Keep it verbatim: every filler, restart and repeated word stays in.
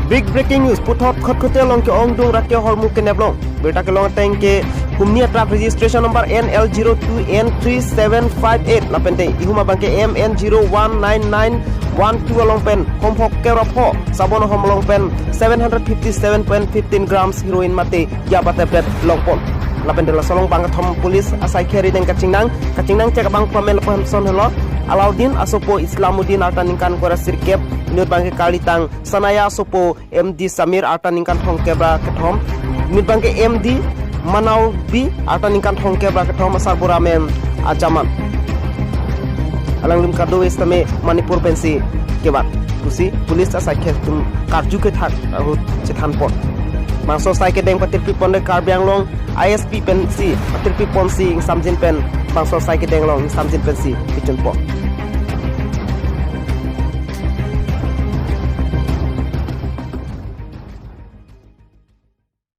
Big breaking news, puthot Khatkhate along ke-ongdung rak ke ahormu kenep long. Birta kelong ateng ke humni a truck registration number N L zero two N three seven five eight, lapente ihum abang ke M N zero one nine nine one two along pen homhok kerop ho, sabon ahom along pen seven hundred fifty seven point fifteen grams heroin mate yaba tablet longpon. Lapente laso along bangkethom police asai keri deng kachingnang, kachingnang chek abang pamen lapuson helo Alaudin asopo Islamuddin arta ningkan kora sirkep, inut abang ke karlitang Sanaya asopo M D Samir arta ningkan thomkep ra kethom, inut abang ke M D Manaubi arta ningkan thomkep ra kethom asarbura amen Ajaman. Alanglitum kadokave sitame Manipur pensi kebat pusi police asai keri atum karju kethak ahut chethanpon. Bangso asai kedeng patirpi ponre Karbi Anglong I S P pensi patirpi ponsi ingsamjin pen bangso asai kedeng along ingsamjin pensi pichunpon.